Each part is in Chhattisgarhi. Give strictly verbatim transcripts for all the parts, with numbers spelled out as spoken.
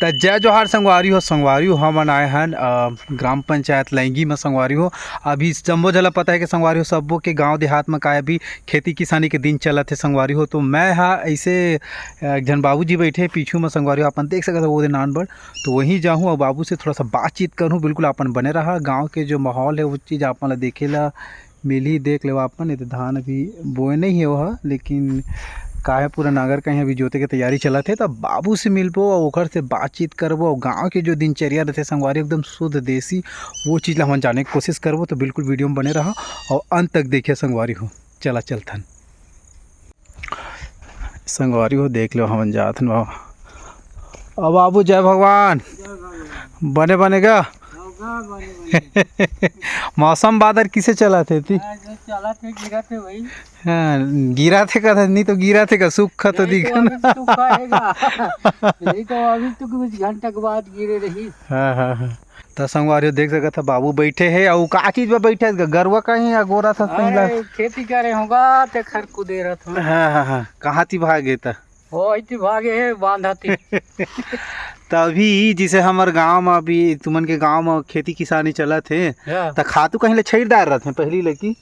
त जय जोहार संगवारी हो, संगवारी हो, हमन आए हन, अ, ग्राम पंचायत लैंगी म संगवारी हो। अभी जम्मो झन ला पता है कि संगवारी हो, सब्बो के गांव देहात म काय अभी खेती किसानी के दिन चलत हे संगवारी हो। तो मैं हा ऐसे, अ, एक झन बाबूजी बैठे पीछू म संगवारी हो, अपन देख सकत हो वो दे नान बड़। तो वहीं जाहूँ और बाबू से थोड़ा सा बातचीत करूँ। बिल्कुल अपन बने रहा, गांव के जो माहौल है वो चीज़ अपन ला देखे ला मिली। देख लेवा अपन, ये तो धान अभी बोए नहीं है वह, लेकिन काहे पूरा नांगर कहीं अभी जोते के तैयारी चलत है। तब बाबू से मिलबो और ओकर से बातचीत करबो और गांव के जो दिनचर्या रहते संगवारी एकदम शुद्ध देसी, वो चीज़ ला हमन जाने के कोशिश करबो। तो बिल्कुल वीडियो में बने रहा और अंत तक देखिए संगवारी हो। चला चलथन। संगवारी हो, देख लो, हमन जात हन बाबा। अब बाबू, जय भगवान। बने बने गा? मौसम बादर किसे चलत हे ती? हाँ, जो चलत हे, गिरत हे भाई। हाँ, गिरत हे कथा, नहीं तो गिरत हे का, सुख तो नहीं तो दिखा ना। अभी सुख आएगा। नहीं तो अभी तो कुछ घंटा के बाद गिरे रही। हाँ, हाँ, हाँ। त संगवारी हो, देख सकत ह, बाबू बैठे हे, अउ का चीज में बैठे हे? गरुआ कहीं अगोरत ह, सही ला। अरे, खेती करे होगा, ते खर कुदे रहत हो। हाँ, हाँ, हाँ। कहाँ ती भागे त? ओ, इति भागे हे, बांधा ती। त अभी जैसे हमर गांव में, अभी तुमन के गांव में खेती किसानी चलत हे, हाँ। त खातू कहीं ले छईर डार रहत हे पहली ले की?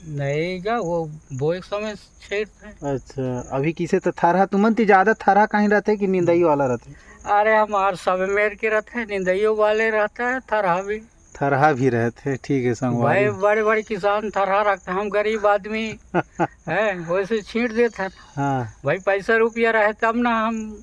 नहीं गा, वो बोए के समय छेड़थे। अच्छा, अभी किसे त थरहा, तुमन ती ज्यादा थरहा कहीं रहथे कि निंदाई वाला रहथे? अरे, हमार सब मेर के रहथे, निंदाइयो वाले रहथे, थरहा भी। थरहा भी रहथे, ठीक है, संगवारी। भाई, बड़े-बड़े किसान थरहा रखथे, हम गरीब आदमी हैं, वैसे छींट देथन। हाँ। भाई, पैसा रुपया रहे तब ना हम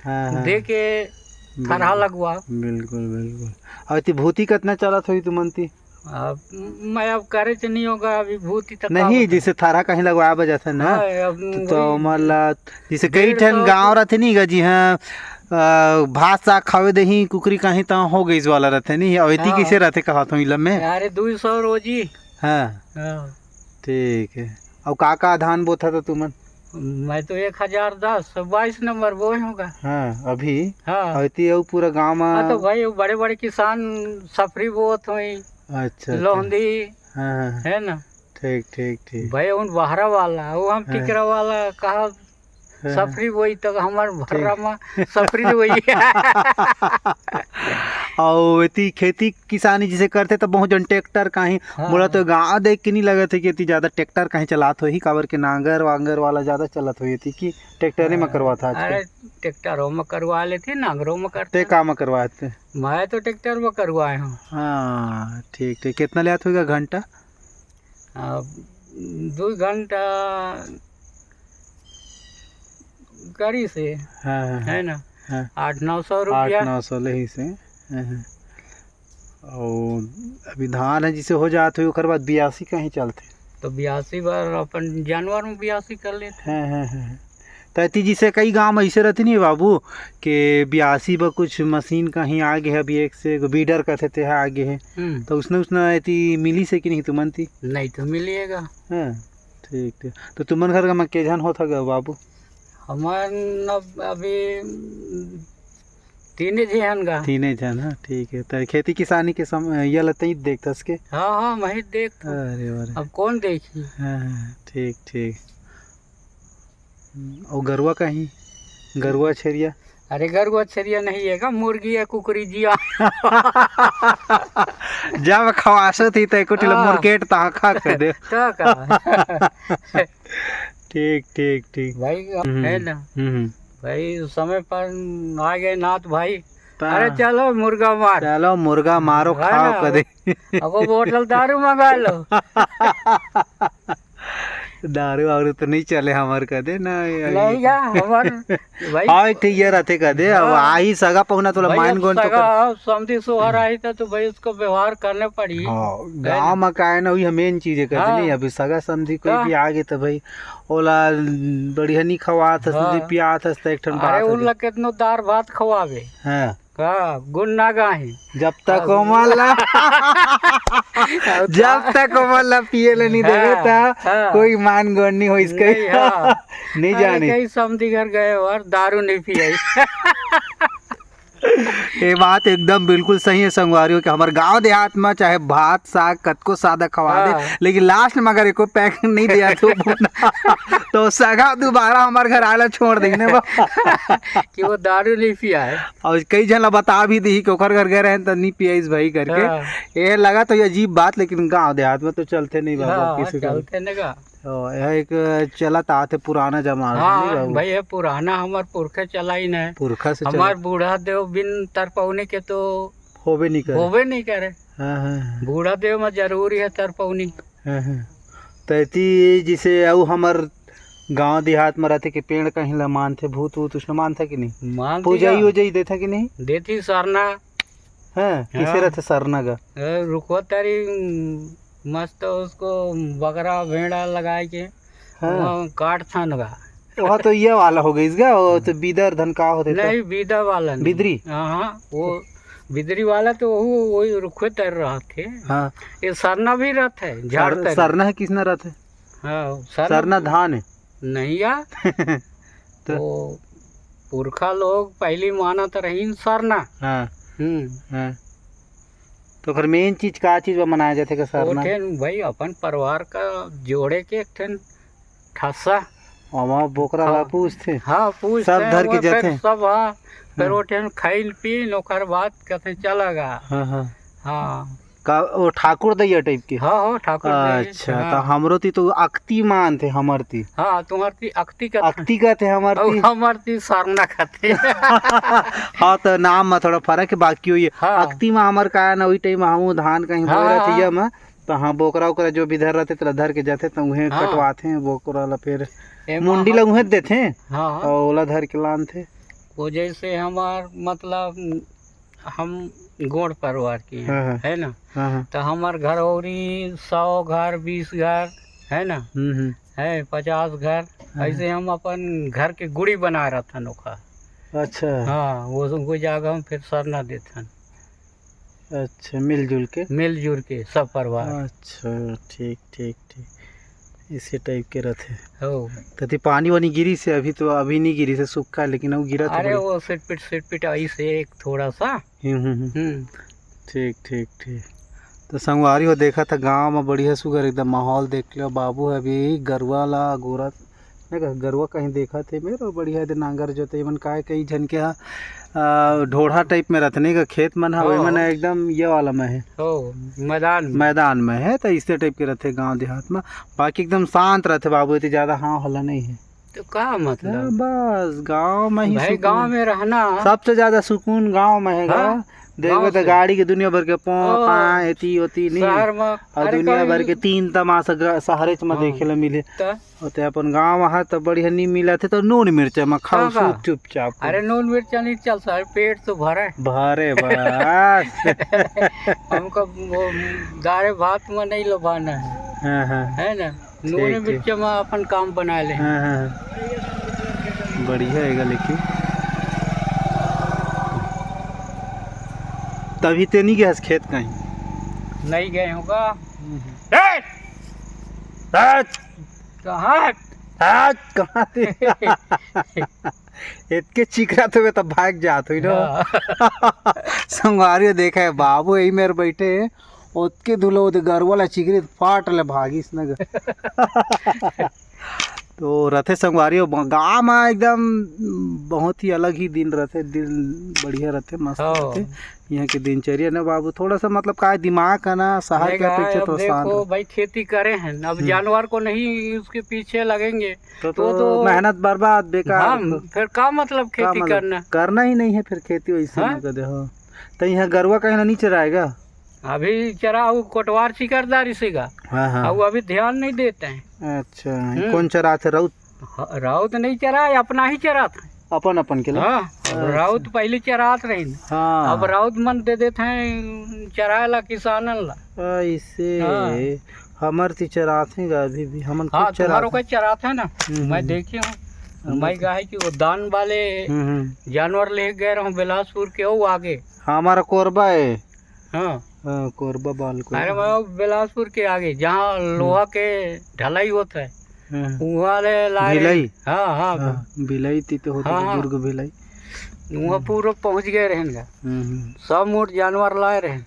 हाँ, हाँ। दे के थरहा बिल्कुल। लगवा। बिल्कुल, बिल्कुल। अउ ती भूती कितना चलत होही तुमन ती? अब मैं अब करे तो नहीं होगा, अभी भूत ही तक नहीं, आवत है। जैसे थरहा कहीं लगवाए बर जाथे ना, हाँ, अब तो, तो वही ओमन ला, जैसे कई डेढ़ ठन सौ गाँव रहथे नहीं गा जी, हाँ, अ, भात साग खावे देही कुकरी कहीं त हो गइस वाला रहथे नहीं, अउ एती हाँ। कैसे रहथे कहत हूँ इलम में? अरे, दू सौ रोजी। हाँ। हाँ। ठीक है। अउ का का धान बोथा था तुमन? मैं तो एक हजार दस, बाईस नंबर बोए होगा। हाँ, अभी? हाँ। अउ एती अउ पूरा गाँव में हाँ, तो भाई, वो बड़े-बड़े किसान सफरी बोत होई, अच्छा, अच्छा। लोहंदी, हाँ, हाँ। है ना? ठीक, ठीक, ठीक। भाई, उन बहरा वाला, वो हम हाँ। टिकरा वाला, कहा हाँ। सफरी बोई, तो हमार ठीक। भर्रा में सफरी बोई। अउ एती खेती किसानी जिसे करथे, त बहुत जन ट्रैक्टर काहीं, हाँ, मोला तो हाँ। गाँव देख के नहीं लगत है कि एती ज्यादा ट्रैक्टर काहीं चलात होही, काबर के नांगर वांगर वाला ज्यादा चलत होही एती कि ट्रैक्टरे में हाँ, करवात है आजकल। अरे, ट्रैक्टरों में करवा लेथे, नांगरों में करथे। ते का में करवात हे? मैं तो ट्रैक्टर में करवाए हूँ। हाँ, ठीक, ठीक। कितना लेत होगा घंटा? अब दू घंटा करी से, हाँ, हाँ, है हाँ। ना? हाँ। आठ नौ सौ रुपया। आठ नौ सौ लेही से। हाँ, हाँ। अउ अभी धान ह जिसे हो जात होही, ओकर बाद बियासी कहीं चलथे। तो बियासी बर अपन जानवर में बियासी कर लेथे। हाँ, हाँ, हाँ, हाँ। त एती जिसे कई गांव में ऐसे रहथे नहीं बाबू, के बियासी बर कुछ मशीन कहीं आ गे हे, अभी एक से एगो बीडर कथे ते ह आ गे हे। हम्म। त उसने, उसने एती मिली से कि नहीं तुमन ती? नहीं तो मिलिएगा। हाँ, ठीक, ठीक। त तुमन घर का में के झन होत हगा बाबू? हमन अब अभी तीने झे हन गा। तीने झन, हाँ, ठीक है। त खेती किसानी के सम-, ये ला तई देखथस के? हाँ, हाँ, मैं ही देखथों। अरे वाह रे। अब कौन देखी? हाँ, हाँ, ठीक, ठीक। हम्म, अउ गरुआ कहीं? गरुआ छेरिया? अरे, गरुआ छेरिया नहीं है का? मुर्गी या कुकरी जिया। जब खवासो थी, त एको ठिला हाँ। मुर्गेट तहाँ खा के दे। तो का? ठीक, ठीक, ठीक। भाई, हम्म, है ना? हम्म। भाई, समय पर आ गए नाथ भाई। ता-, अरे, चलो, मुर्गा मार। चलो, मुर्गा मारो, है खाओ ना? कदे। अब वो बोतल दारू मंगा लो। दारू वारू तो नहीं चले हमर कदे ना, ये नहीं गा, हमर भाई। हाँ, ठीक ये रहते कदे, अब हाँ। आई सगा पहुना तोला भाई, मान अब गोन तो सगा कर। समधी सोहर आई था तो भाई उसको व्यवहार करने पड़ी। हाँ, है गाँव ना? में का है ना, वही मेन चीज है कदे हाँ। नहीं, अभी सगा समधी कोई हाँ। भी आ गए तो भाई, ओला बढ़िया नहीं खवात हस, हाँ। नहीं पियात हस, तो एक ठन अरे, बात हो उन जाए। ला कितनो दार भात खवावे। हाँ। का गुण ना गाही। जब तक हाँ। ओमन ला, अब जब का? तक ओमन ला पिए ले नहीं देवे, हाँ, त हाँ। कोई मान गौर नहीं होइस कही। नहीं, हाँ। नहीं अरे, जानी। कई समधी घर गए और दारू नहीं पिए। ये बात एकदम बिल्कुल सही है संगवारी हो कि हमर गांव देहात में चाहे भात साग कतको सादा खवा दे, हाँ। लेकिन लास्ट में अगर एको पैक नहीं दिया तो सगा दोबारा हमर घर आला छोड़ देने बा। कि वो दारू नहीं पिया है। और कई झन ला बता भी दी कि ओकर घर गए रहे त नहीं पियाइस भाई करके। हाँ। ये लगा तो ये अजीब बात, लेकिन गांव देहात में तो चलते नहीं बाबा, हाँ, किसी का भी। चलते नहीं का। तो यह एक चलत आते पुराना जमाना, हाँ, नहीं बाबू? भाई, ये पुराना हमर पुरखा चला ही नहीं। पुरखा से हमार चला। बूढ़ा देव बिन तरपौनी के तो होबे नहीं करे। होबे नहीं करे। हाँ, हाँ, हाँ। बूढ़ा देव में जरूरी है तरपौनी। हाँ, हाँ। तो एती जैसे अउ हमर गांव देहात में रहते कि पेड़ कहीं ला मानथे, भूत वूत उसने मानथे कि नहीं? मानथे पूजाई का? उजाई देथे कि नहीं? देथी सरना। हाँ, किसे हाँ। रहथे सरना का? ए, रुखवा तारी, मस्त उसको बगरा भेड़ा लगाए के हाँ। वहाँ काट थान का। वहाँ तो ये वाला हो गई इसका, वो तो बीदर धन का होते था? नहीं, बीदा वाला नहीं। बिदरी? हाँ, हाँ, वो बिदरी वाला तो वो, वही रुखवे तर रहा थे। हाँ। ये सरना भी रहता है, झाड़ सर-, तर। सरना है, किसना रहता है? हाँ, सरना। सरना धान है। नहीं यार। तो? वो पुरखा लोग पहली मानत रहीन सरना। हाँ। हम्म। हाँ। तो ओकर मेन चीज का चीज बा मनाया जाथे का सरना? ओठेन भाई अपन परिवार का जोड़े के एक ठन ठस्सा। ओमा बोकरा ला हाँ। पूछथे? हाँ, पूछथे, सब धर के ओमा फिर जाथे? सब, हाँ। फिर हाँ। ओठेन खाइन पीन, ओकर बाद कथे चला गा। हाँ, हाँ। हाँ। का, वो ठाकुर दैया टाइप के? हाँ, हाँ, ठाकुर दैया, अच्छा, हाँ। तो हमरो ती तो अक्ति मानथे, हमर ती। हाँ, तुम्हर ती अक्ति कथे। अक्ति कथे हमर अउ ती। हमर ती सरना कथे। हाँ, तो नाम में थोड़ा फर्क है, बाकी वही है। हाँ। अक्ति में हमर का है ना, वही टाइम में हम धान कहीं हाँ, बोए रहते हाँ। ये में, तो हाँ, बोकरा ओकरा जो भी धर रहते, तेला धर के जाथे, तो उहे हाँ। कटवाथे बोकरा ला, फिर एमा मुंडी ला हम उहे देथे, हाँ। और ओला धर के लानथे। वो जैसे हमार, मतलब, हम गोंड़ परिवार के हैं, हाँ, हाँ। है ना? हाँ, हाँ। तो हमार घर औरी सौ घर, बीस घर, है ना? हम्म, हम्म। है पचास घर, हाँ। ऐसे हम अपन घर के गुड़ी बना रहथन ओखर। अच्छा। हाँ, वो, वो जगह हम फिर सरना देथन। अच्छा, मिलजुल के? मिलजुल के, सब परिवार। अच्छा, ठीक, ठीक, ठीक। इसी टाइप के रहथे। हो। तती पानी वानी गिरी से अभी तो, अभी नहीं गिरी से, सूखा, लेकिन वो गिरा था अरे, बड़ी। वो सिटपिट, सिटपिट आई से एक थोड़ा सा। हम्म, हम्म, हम्म। हम्म। ठीक, ठीक, ठीक। तो संगवारी हो, देखा था गांव में बढ़िया सुगर एकदम माहौल देख लियो। बाबू है अभी गरुआ ला गोरत, नहीं का, गरुआ कहीं देखा थे मेरे, बढ़िया दे नांगर जोते। एमन काय कई झन के हा, आ, ढोढ़ा टाइप में रहते, नहीं का, खेत मन हा, हाँ। ओमन एकदम ये वाला में है। हो, मैदान में। मैदान में है, तो इसे टाइप के रहते गांव देहात में। बाकी एकदम शांत रहते बाबू, इतनी ज्यादा हाँ हल्ला नहीं है। तो का मतलब? हाँ, बस गांव में ही भाई, सुकून गांव है। में रहना। सबसे ज्यादा सुकून गांव में है गा। हाँ, देखबे गांव तो से। गाड़ी के दुनिया भर के पों, ओ, पां, एती ओती नहीं। शहर में, और अरे दुनिया कहीं भर के तीन तमाशा ग-, शहरेच में हाँ। देखे ला मिले। तो? और ते अपन गांव वहाँ तो बढ़िया नहीं मिला थे तो नून मिर्चा में खाओ हाँ, सूत हाँ। चुपचाप। अरे नून मिर्चा नहीं चल सर, पेट तो भरे। भरे बस। हमको वो दारे भात में नहीं लोभाना है। हाँ, हाँ। है ना? ठीक, नून ठीक। मिर्चा में अपन काम बना ले। हाँ, हाँ। बढ़िया हैगा लेकिन। तभी ते नहीं गया खेत कहीं? नहीं गए होगा। हम्म। ए! हट! कहाँ? हट! कहाँ थे? इतके चिकरा तो मैं तो भाग जात हुई ना। हाँ। संगवारी देखा है, बाबू यही मेरे बैठे हैं, ओतके धुलो ओदे गरवा ला चिकरी फाट ले भागिस न ग। तो रथे संगवारी हो, गाँव में एकदम बहुत ही अलग ही दिन रथे, दिन बढ़िया रथे, मस्त हाँ। रथे। यहाँ के दिनचर्या न बाबू, थोड़ा सा मतलब का दिमाग है ना, शहर नहीं के गा, अपेक्षा अब तो शांत देखो रहे। भाई, खेती करे हैं, अब हम्म। जानवर को नहीं उसके पीछे लगेंगे, तो, तो, तो तो मेहनत बर्बाद, बेकार। हाँ, तो फिर का मतलब का खेती मतलब? करना? करना ही नहीं है फिर खेती वैसे हाँ? ना कर दे, हाँ। तो यहाँ गरवा कहीं ना नहीं चराएगा? अभी चरा वो कोटवार चिकरदारी से गा। हाँ, हाँ। अब अभी ध्यान नहीं देते हैं। अच्छा, हम्म। कौन चराथे, राउत? हाँ, राउत नहीं चरा, अपना ही चराथे। अपन, अपन के लोग? हाँ, अब अच्छा। राउत पहले चरात रहे न। हाँ। अब राउत मन दे देते हैं चराए ला किसानन ला। ऐसे हाँ। हमर ती चराथे गा अभी भी, हमन हाँ, खुद चराथे। तुम्हारों का चराथे ना, हम्म, मैं हम्म। देखे हूँ। हमर मैं ती- कहा है कि वो दान वाले हम्म, हम्म। जानवर ले गए रहूँ बिलासपुर के, वो आगे। हाँ, हमारा कोरबा है। हाँ। हाँ, कोरबा बाल कोरबा। अरे, मैं वो बिलासपुर के आगे, जहाँ हम्म। लोहा के ढलाई होता है, हाँ। वहाँ ले ला रहे। भिलाई? हाँ, हाँ। हाँ, भिलाई ती तो होता हाँ, है, हाँ। दुर्ग भिलाई। वहाँ पूरा पहुँच गए रहेन गा। हम्म। सब मोट जानवर लाए रहेन।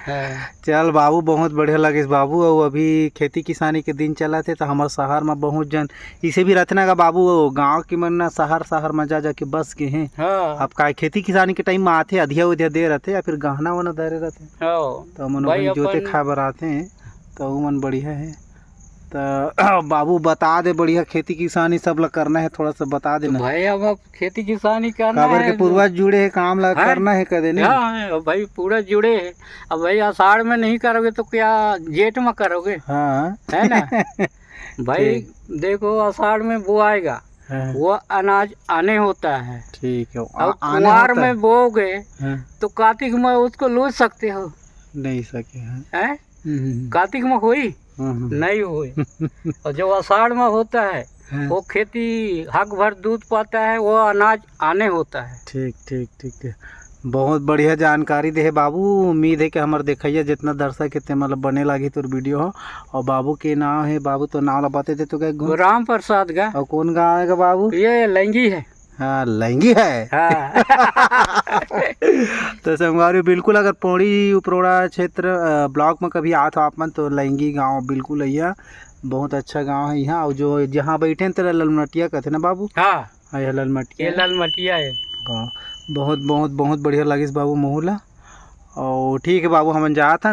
हाँ। चल बाबू, बहुत बढ़िया लगिस बाबू। अउ अभी खेती किसानी के दिन चलत हे, तो हमर शहर में बहुत जन इसे भी रथे ना गा बाबू, वो गाँव के मन ना शहर, शहर में जा जाके बस गए हैं। हाँ। अब का खेती किसानी के टाइम में आथे, अधिया उधिया दे रथे या फिर गहना वना धरे रथे। हाँ। तो हमन भाई वही जोते अपन खाए बर आथे, तो उमन बढ़िया है। तो बाबू बता दे, बढ़िया खेती किसानी सब ला करना है, थोड़ा सा बता तो देना। भाई अब, अब खेती किसानी करना काबर है के तो पूर्वज जुड़े है, काम ला हैं? करना है कदे नहीं। हाँ, हाँ, भाई पूरा जुड़े है। अब भाई आषाढ़ में नहीं करोगे तो क्या जेठ में करोगे? हाँ। है ना? भाई ठीक। देखो, आषाढ़ में बोआएगा, हाँ। वो अनाज आने होता है। ठीक है। और आ-, आने कुंवार होता है। में बोओगे हाँ। तो कार्तिक में उसको लूट सकते हो। नहीं सके, हाँ। हैं? हम्म, हम्म। कार्तिक में होई? हम्म, हम्म। नहीं होई। और जो आषाढ़ में होता है, हाँ। वो खेती हक भर दूध पाता है, वो अनाज आने होता है। ठीक, ठीक, ठीक है। बहुत बढ़िया जानकारी दे हे बाबू। उम्मीद है कि हमर देखइया जितना दर्शक हे, ते मतलब बने लागी तोर वीडियो हो। और बाबू के नाम है, बाबू तो नाम ला बता दे तो क्या गुण? राम प्रसाद का। और कौन गाँव है का बाबू? ये लंगी है। हाँ, लंगी है। हाँ। तो संगवारी, बिल्कुल अगर पौड़ी उपरोड़ा क्षेत्र, अ, ब्लॉक में कभी आत हो आप मन, तो लंगी गांव बिल्कुल अइया। बहुत अच्छा गांव है यहाँ। और जो जहाँ बैठे हैं, तेरा ललमटिया कहते ना बाबू? हाँ। हाँ, ये ललमटिया ये है। ललमटिया है। हाँ, बहुत, बहुत, बहुत बढ़िया लगिस बाबू महू ला। और ठीक है बाबू, हमन जात हन।